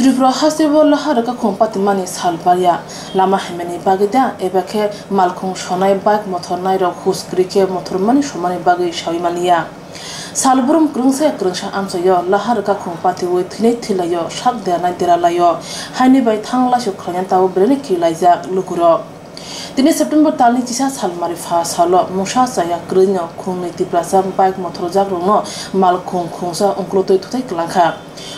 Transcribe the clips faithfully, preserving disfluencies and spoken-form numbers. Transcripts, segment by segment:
Tripura hasteo lahar rwkakhung patimani sal barya, lama hamyani bagwi da eba khe malkhung sonai bike mothor nairok hus kwrwi khe mothormani somani bagwi saui manliya. Salbrum kwrwngsa ya kwrwngsa amchaio lahar rwkakhung patiui thwinai thwilaio, sak deranai deralaio, haini bai thang laisuk khlaina tabuk belai kilaijak lukurok. Tini September talni chisa salmari pha salo mungsa chaya kwrwino khungni Tiprasa bike mothorjakrokno malkhung khungsa ungkulotwi thutai kwlangkha.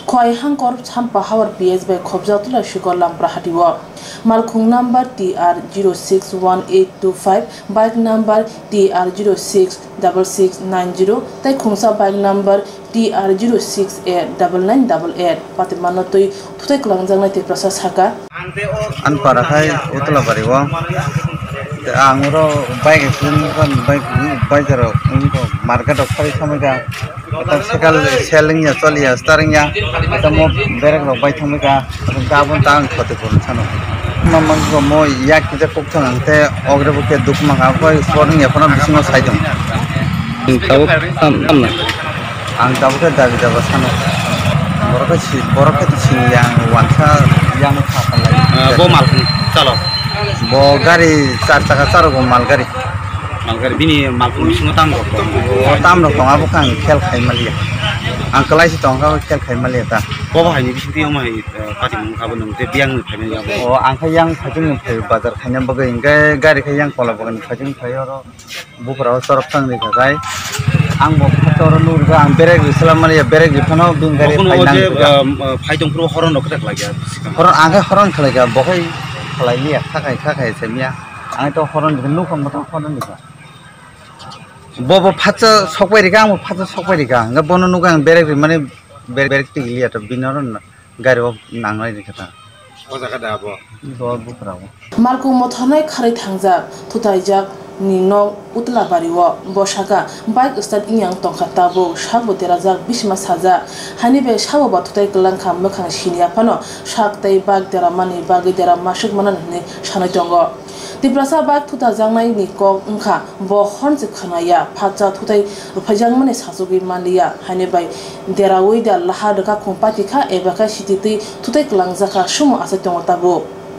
Khowai Hangkor Champa Hawar P S bai khobjak Tulasikor Lampra Hatio. Malkhung number T R zero six one eight two five, bike number T R zero six double six nine zero tei khungsa bike number T R zero six A double nine double eight. Patimano twi thutai kwlangjaknai Tiprasa saka. Ani para khai Utla Bari o. Te ang oro bike accident wngkha, bike, bike rok wngkha, market rok phari thangwi kha. Kotor sekal selling ya, choli ya, starring ya. Tamo berek rok bai thangwi kha. Tabon ta ang khoti phuru sano. Mamang ko mo yak kisa kok thang ang te ogre bo khe duk maka koi sporting ya phano bisingo sai tong. Tabuk tam, tam na. Ang tabuk khe dabi daba sano. Borok khe si, borok khe sini yang wansa yang kha khalai. Ah, bo mal chalo. Bo gari char chaka charo bo mal gari. Malgari bini malkhung bisingo tam rok tong. O tam rok tong abo khe ang khel khai maliya. Ang kwlai si tong kha khel khai maliya ta. Bobo haini bisingtwi omo hai, eh, patimung kha bo nwng je biyang ni phaimani abo. O ang khe yang phaichung ni phai bazar khaina bagwi hingkhe gari khe yang kola bagwi phaichung phai oro bufra o chorok thang ri kha khai. Ang bo kha oro nugri kha ang berek ri sala maliya berek ri phano bini gari Bokhno phai o nang je, kha. Um, uh, phai tong phuru horon rok khe khlai kha. Horon ang khe horon khlai kha bo khai khlai liya kha khai kha khai se miya. Ang to horon ri kha nukha mo to horon ri kha. Bo bo phatsa sokpai rikha, ang bo phatsa sokpai rikha. Hingke bono nukha ang berek rimani, berek, berek tigiliya to bini oro gari o nangnai rikha ta. O jaga da abo. Bo bufra o. Malkhung mothornai kharwi thangjak, thutaijak ni nok Utla Bari o. Bo saka, bike start wngya wng tongkha tabuk, sak bo derajak, bisima sajak. Haini bai sabo ba thutai kwlangkha, mwkhang siniya phano sak tei bike deramani bagwi dera masuk mano hinwi sanwi tongo. Tiprasa bike thutajaknai ni kok wngkha, bo hwn se khwnaya, phatsa thutai rwphaijakmani sachogwi manliya, haini bai deraui da lahar rwkakhung patikha eba khe sititwi thutai kwlangjakha, sumo achai tongo tabuk.